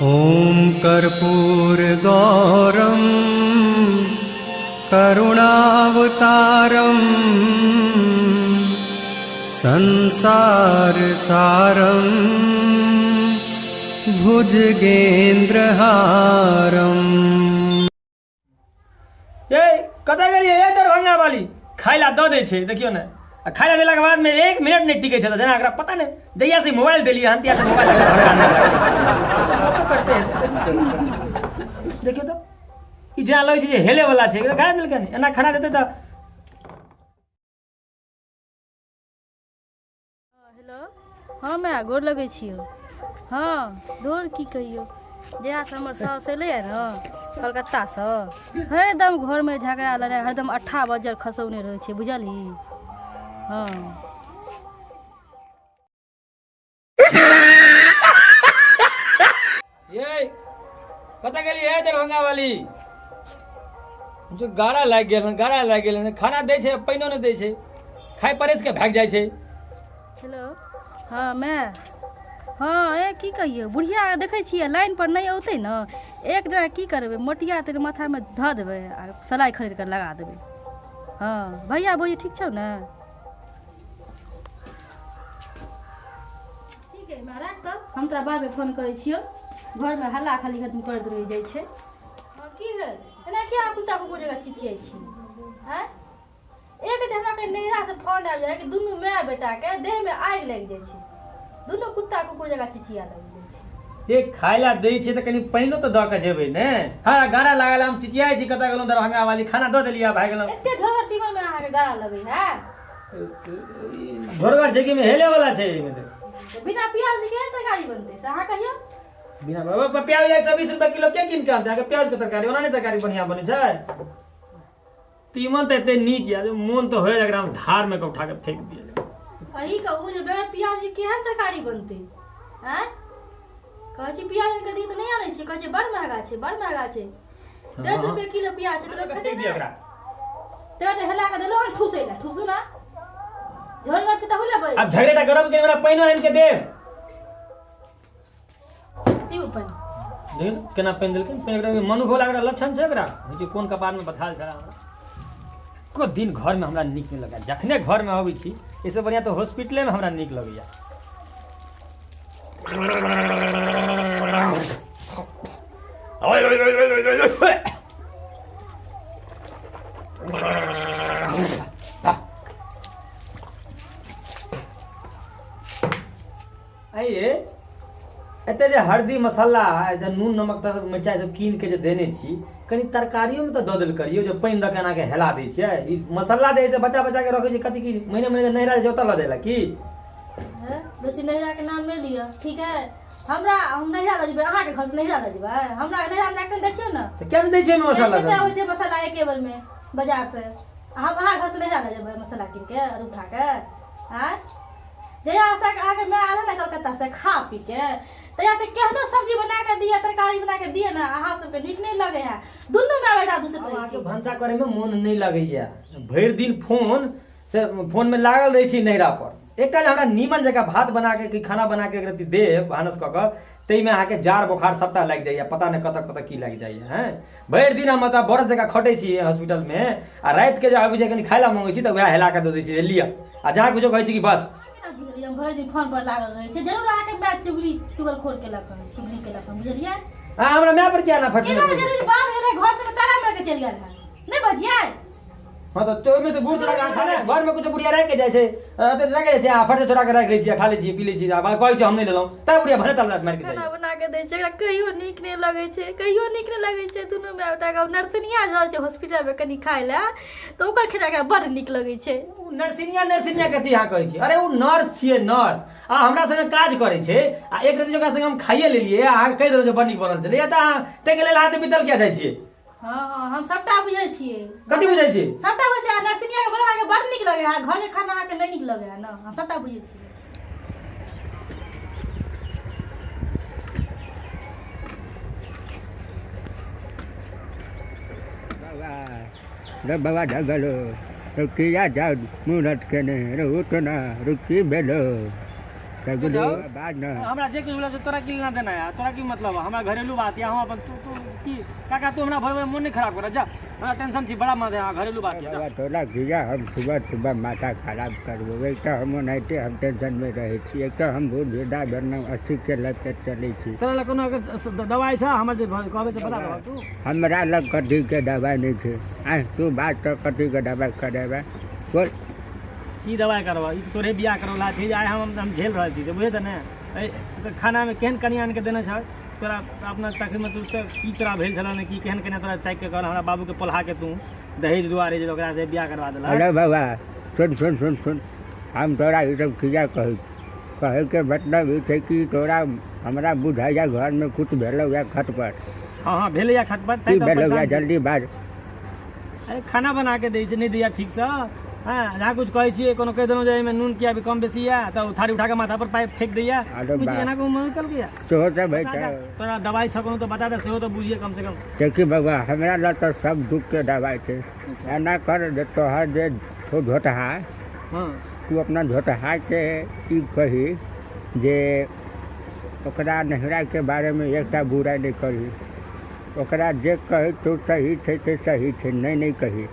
ॐ कर्पूरगौरं करुणावतारं संसारसारं भुजगेन्द्रहारम्। ए कतऽ गेलियै ए दरभंगा वाली? खाय ला दऽ दै छै, देखियौ ने, आ खाय ला देलाके बादमे 1 मिनट नहि टिकै छै। तऽ जेना एकरा पता नहि, जहिया से मोबाइल देलियै हन तहिया से मोबाइल लऽ कऽ करते। देखियौ तऽ ई जेना लगै छै जे हेले वाला छै, एकरा खा देलकै ने, एना खाना देतै तऽ। हेलो, हँ माय, गोर लगै छियौ। हँ गोर की कहियौ, जहियासँ हमर साउस एलैए ने कलकत्तासँ, हरदम घरमे झगड़ा लड़ाइ, हरदम अट्ठा बज्जर खसौने रहै छै, बुझलही? हँ। ये कतऽ गेलियै हे दरभंगा वाली? जो गारा लागि गेल हन, गारा लागि गेल हन। खाना दै छै, पानिओ नहि दै छै, खाय परसि के भागि जाइ छै। हेलो, हँ माय, हँ ए की कहियौ, बुढ़िया देखै छियै लाइन पर नहि औतै ने, एक दिना की करबै, मोटिया तेल माथामे धऽ देबै आ सलाइ खरीद कऽ लगा देबै। हँ भैया भौजी ठीक छौ ने? ठीक है माय, राख तऽ, हम तोरा बादमे फोन करै छियौ, घरमे हल्ला खाली खत्म करैत रहि जाइ छै। हँ की भेल, एना किया अहाँ कुत्ता कुकुर जकाँ चिचियाइ छी? आँय, एक तऽ हमरा कहीं नैहरासँ फोन आबि जाइ कि दुनू माय बेटाके देहमे आगि लागि जाइ छै, दुनू कुत्ता कुकुर जकाँ चिचिया लागि जाइ छै। एक खाय ला दै छै तऽ कनि पानिओ तऽ दऽ कऽ जेबै ने। हँ गारा लागल, हम चिचियाइ छी कतऽ गेलहुँ दरभंगा वाली, खाना दऽ देलियै, भागि गेलहुँ। एते झोगर तीमनमे अहाँके गारा लगै है? झोरगर छै कि हेले वाला छै एहिमे तऽ? बिना प्याज के केहन तरकारी बनतै से अहाँ कहियौ। बिना बाबा प्याज 120 रुपया किलो के कीन के आनतै अहाँके प्याज के तरकारी? ओना नहि तरकारी बढ़िआँ बनै छै। तीमन तऽ एते नीक यऽ जे मोन तऽ होय एकरा धार में कऽ उठा के फेंक दिए। अही कहू जे बगैर प्याज के केहन तरकारी बनतै? आँय, कहै छी प्याज आनि कऽ दियौ तऽ नहि आनै छी, कहै छै बड़ महगा छै, बड़ महगा छै। 150 रुपये किलो प्याज छै तऽ लोक खेतै फेंक दिअ नहि? एकरा। तोरा तऽ हेला कऽ देलहुँ हन ठूसै लए, ठूसू ना, झोरगर छै तहू लए बजै आब झगड़ेटा करब कि हमरा पानिओ आनि के देब? पीबू पानि। देखियौ केना पानि देलकै पानि एकरा। मनुख वाला एकरा लक्षण छै एकरा। होइ छै कोन कपारमे बथाल छड़ा हमरा। एको दिन घरमे हमरा नीक नहि लगैए। जखने घरमे अबै छी, एहिसँ बढ़िआँ तऽ हॉस्पिटलेमे हमरा नीक लगैए। आइए एते जे हरदी मसाला जे नून नमक तऽ मिरचाइ सब कीन के जे देने छी, कनि तरकारियोमे तऽ दऽ देल करियौ। जे पानि दऽ के एनाके हेला दै छियै, ई मसाला जे से बचा बचा के रखै छी कथी? की महीने महीने नहिरा जाइ छै ओतऽ लऽ जाइ लए की? हैं? बेसी नैहराके नाम नहि लिअ, ठीक है? हमरा हम नैहरा लऽ जेबै, अहाँके घरसँ नैहरा लऽ जेबै? हमरा नैहरामे जाकऽ देखियौ ने। तऽ किया नहि दै छियै ओहिमे मसाला? कते आबै छै मसाला एके बेरमे बाजारसँ, आ हम अहाँ घरसँ नैहरा लऽ जेबै मसाला कीन के और उठा के? आँय, जहिया से अहाँके माय आयल ने कलकत्ता से खा पी के, तहिया से केहनो सब्जी बना के दिअ, तरकारी बना के दिअ ने, अहाँ सबके नीक नहि लगै है, दुनू माय बेटा दूषित रहै अहाँके छी। भनसा करैमे मोन नहि लगैया। भरि दिन फोन से फोनमे लागल रहै छी। नैहरा पर एकटा जे हमरा नीमन जकाँ भात बना के कि खाना बना के एक रत्ती देब भानस कऽ कऽ, ताहिमे अहाँके जाड़ बोखार सभटा लागि जाइए, पता नहि कतऽ कतऽ की लागि जाइए। हँ, भरि दिन हम मतलब बरद जकाँ खटै छी हॉस्पिटलमे, आ रातिके जे आबै छै कनि खाय लए मङ्गै छी तऽ वएह हेला कऽ दऽ दै छी जे लिअ, आ जहाँ किछो कहै छी कि बस। हम भरि दिन फोन पर लागल रहै छै, जरूर अहाँके माय चुगली चुगलखोर केलक हन, चुगली केलक हन, बुझलियै? आ हमरा माय पर किया ना फटलै? केना जरूर बाहर भेलै, घर से ताला मारि के चलि गेल हन, नहि बजियै? हाँ तऽ ओहिमे से गुड़ चोरा के खाना घर में कुछ बुढ़िया राखि के जाइ छै, अते राखि जाइ छै, आ फट से चोरा के राखि लै छियै, खा लै छियै, पी लै छियै, आ कहै छै हम नहि लेलहुँ, तब बुढ़िया भने ताला मारि के खाना जाइ। बना के दै छै एकरा, कहियो नीक नहि लगै छै, कहियो नीक नहि लगै छै दुनू माय बेटाके। नर्सिनिया जाइ छै हॉस्पिटलमे कनि खाय लए तऽ ओकर खेनाइ एकरा बड़ नीक लगै छै। ओ नर्सिनिया नर्सिनिया कथी अहाँ कहै छी? अरे ओ नर्स छियै नर्स, आ हमरा संगे काज करै छै, आ एक रति ओकरा संगे हम खाइए लेलियै आ अहाँके कहि देलहुँ जे बड़ नीक बनल छलै, तऽ अहाँ ताहिके लेल अहाँ तऽ बीतल किया जाइ छियै? हँ हँ, हम सबटा बुझै छियै। कथी बुझै छियै? सबटा बुझै छियै। नर्सिनिया के बड़ा अहाँके बड़ नीक लगै है, घरके खाना अहाँके नहि नीक लगै है ने? हम सबटा बुझै छियै। रे बाबा ढगलो तो किया जा मुहूर्त केने रे, उठना रुचि भेलो। सगरो बात न। हमरा जे किछु बोला तोरा की लेना देना है, तोरा की मतलब है? हमरा घरेलू बात या हम अपन तू तू की काका तू हमरा भर भर मोन नहीं खराब कर जा, हमरा टेंशन छी बड़ा मत है घरेलू बात या। बाबा तोरा घिया हम सुबह सुबह माथा खराब करबो। एक तऽ हम ओनाहिते हम टेंशनमे रहै छी, एक तऽ हम बूढ़ वृद्धा भेलहुँ, 80के लग के चलै छी। तोरा लग कोनो अगर दवाइ छ हमर जे कहबै से बता दबह तू। हमरा लग कथीके दवाइ नहि छै। आँय तू बात तऽ कथीके दवाइ करेबै बोल। की दवाइ करबह, ई तऽ तोरे बियाह करौला छै, आइ हम झेल रहल छी से बुझै छ ने। खानामे केहन कनिया आनिके देने छ तोरा अपना तखन तू की तोरा भेल छलह ने की केहन कनिया तोरा ताकि के कहल हमरा बाबूके पोल्हा के तू दहेज दुआरे जे ओकरा से बियाह करवा देलक। अरे बाबा सुन सुन सुन सुन, हम तोरा ई सब किया कहै कहैके मतलब ई छै कि तोरा हमरा बुझाइया घरमे कुछ भेलौ या खटपट। हाँ हाँ भेलैया खटपट, की भेलौ या जल्दी बाज। अरे खाना बना के दै छै नहि दैया ठीकसँ। हाँ जहाँ कुछ कहै छियै कोनो कहि देलहुँ जे एहिमे नून किया भी कम बेसी यऽ तऽ ओ थारी उठा के माथा पर पाइप फेंक दैया। एना को मन निकल गया। सेहो सब होइ छै। तोरा दवाइ छ कोनो तऽ बता दे, सेहो तऽ बुझिए कम से कम। देखी बउआ हमरा लग तऽ सब दुखके दवाइ छै। एना कर जे तोहर जे छौ झोटहा, हाँ तू अपना झोटहाके ई कही जे ओकरा नहिराके बारेमे एकटा बुराइ नहि करही। ओकरा जे कहै तू सही छै से सही छै, नहि नहि कही।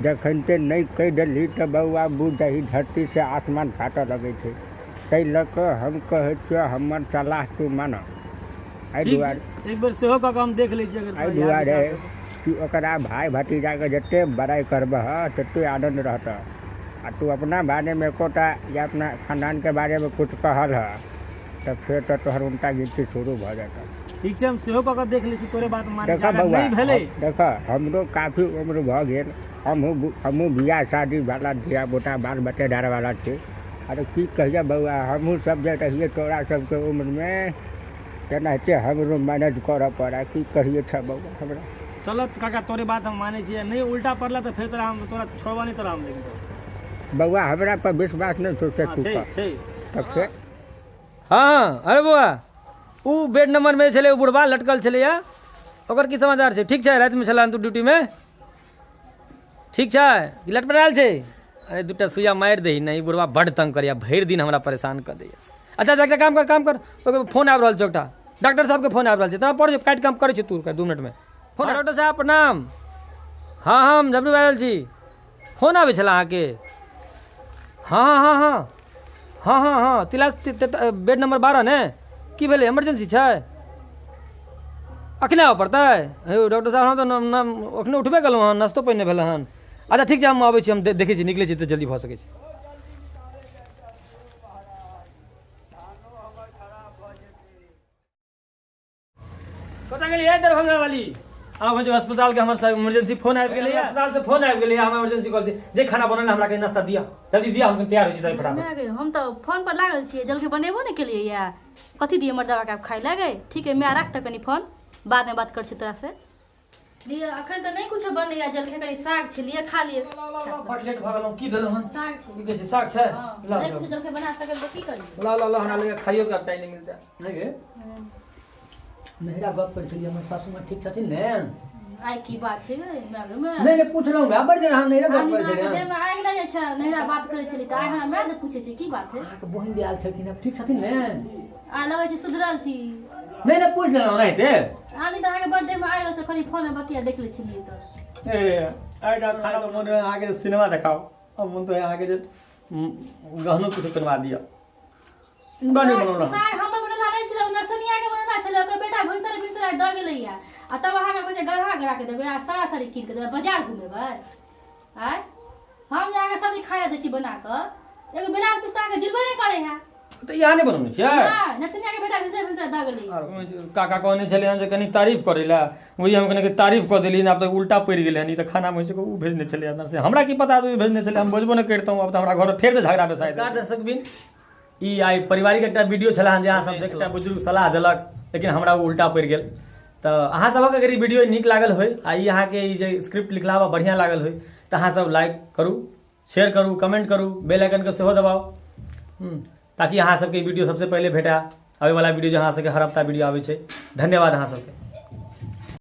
जखन ते नहि कहि देलही तऽ बउआ बुझही धरतीसँ आसमान फाटऽ लगै छै। ताहि लऽ कऽ हम कहै छियौ हमर सलाह तू मानऽ। एहि दुआरे एक बेर सेहो कऽ कऽ हम देख लै छियै। एहि दुआरे कि ओकरा भाय भतीजाके जते बड़ाइ करबह तते आनन्द रहतह। आ तू अपना बारेमे एकोटा या अपना खानदानके बारेमे किछु कहल हँ तऽ फेर तऽ तोहर उनटा गिनती शुरू भऽ जेतह। ठीक छै हम सेहो कऽ कऽ देख लै छी, तोरे बात मानै छी। अगर नहि भेलै देख हमरो काफी उम्र भऽ गेल, हमहूँ बियाह शादी वाला धिया पुता बाल बच्चेदार वाला छी। अरे की कहिए बउआ, हमहूँ सब जे रहियै तोरा सबके उम्रमे तेनाहिते हमरो मैनेज करऽ पड़ै। की कहिए छ बउआ हमरा। चल काका तोरे बात हम मानै छियै, नहि उल्टा पड़ला तऽ फेर तोरा हम तोरा छोड़बा नहि तोरा हम। लेकिन बउआ हमरा पर विश्वास नहि छौ से तू कर तऽ फेर। हाँ अरे बउआ ओ बेड नंबर में छलै ओ बुढ़बा लटकल छलैया, ओकर की समाचार छै? ठीक छै रातिमे छलै तू ड्यूटीमे? ठीक छै कि लटपटायल छै? अरे दूटा सुइया मारि दही ने, ई बुढ़बा बड्ड तंग करैया, भरि दिन हमरा परेशान कऽ दैया। अच्छा एकटा काम कर, काम कर, ओकर फोन आबि रहल छै, एकटा डॉक्टर साहबके फोन आबि रहल छै, तोरा पढ़ काटि काम करै छी तू 2 मिनटमे फोन। डॉक्टर साहब प्रणाम। हाँ हम जबरू बाजल छी, फोन आबै छलै अहाँके? हाँ हाँ हाँ हाँ हाँ हाँ तिलास बेड नंबर 12 ने, की भेलै इमरजेंसी छै? अखने आबऽ पड़तै? हे डॉक्टर साहब हम तऽ अखने उठबे केलहुँ हँ, नाश्तो पानि नहि भेलै हन। अच्छा ठीक छै हम अबै छी, हम देखै छी निकलै छी तऽ जल्दी भऽ सकै छै। कतऽ गेलियै दरभंगा वाली? आब जो अस्पताल के हमर सब इमरजेंसी फोन आबि गेलै, अस्पताल से फोन आबि गेलै, हमरा इमरजेंसी कॉल छै, जे खाना बनल हमरा कनि नाश्ता दिअ, जल्दी दिअ, हम तैयार होइ छी फटाफट। हम तऽ फोन पर लागल छियै, जल्दी बनेबो नहि केलियै या कथी दियै मर्दाबा के आब खाइ लए। ठीक है माय राख तऽ कनि फोन, बादमे बात करै छी तोरा से। लिअ अखन तऽ नहि कुछो बनैया, जलखै कनि साग छै लिअ खा लिअ। बड लेट भऽ गेलहुँ, की देलहुँ हन? साग छै। की कहै छै साग छै? नहि कुछो जलखै बना सकल तऽ की करियै? ला ला ला हमरा लगे खाइयो के टाइम नहि मिलतै। नहि गे नहिरा गप करै छलियै, हमर सासू माँ ठीक छथिन ने? आइ की बात छै गे माय गे माय? नहि नहि पुछलहुँ गे, बड़ दिन हम नहिरा गप करै छलियै। देह में आगि लागि जाइ छै, नहिरा बात करै छलियै तऽ आइ हमरा माय दे पूछै छै की बात है? अहाँके बहिन जे आयल छलखिन आब ठीक छथिन ने? आ लगै छै सुधरल छी। नहि नहि पूछि लेलहुँ ओनाहिते। आनी तऽ अहाँके बड़ देह में आगि लगै छै, खाली फोन में बतिया देख लै छलियै तऽ। ए आइ खाना तऽ मोन अहाँके सिनेमा देखाउ, अब मोन तऽ अहाँके जे गहनो किछु बनवा दिअ। साग हमर बनल नहि छलै, नरसनिया के बनल छलै, ओकर बेटा भिनसरे भिनसरे दऽ गेलैया आ तब अहाँके कहै छै गढ़ा गढ़ा के देबै आ सारा सारी कीन के देबै, बाजार घुमेबै। आँय हम जे अहाँके सब्जी खाइ दै छी बना कऽ, एगो बेलार पिस्ता अहाँके जिलबे नहि करै है। तऽ इएह नहि बनौने छियै? नहि, नरसनिया के बेटा भिनसरे भिनसरे दऽ गेलैया। काका कहने छलै हन जे कनि तारीफ करै लए, वही हम कनि तारीफ कऽ देलियै, आब तऽ उल्टा पड़ि गेलै हन। ई तऽ खानामे होइ छै ओ भेजने छलै हन, हमरा की पता ओ भेजने छलै, हम बजबो नहि करितहुँ, आब तऽ हमरा घर फेर से झगड़ा बेसाइ। दर्शक बिन ई आइ पारिवारिक एकटा वीडियो छलै हन जे अहाँ सब देख, एकटा बुजुर्ग सलाह देलक लेकिन हमरा ओ उल्टा पड़ि गेल। तऽ अहाँ सबक अगर ई वीडियो नीक लागल होय आ ई अहाँके ई जे स्क्रिप्ट लिखला बढ़िआँ लागल होय तऽ अहाँ सब लाइक करू, शेयर करू, कमेंट करू, बेल आइकनके सेहो दबाउ, ताकि अहाँ सबके ई वीडियो सबसे पहिले भेटय। आबैवला वीडियो जे अहाँ सबके हर हफ्ता वीडियो आबै छै। धन्यवाद अहाँ सबके।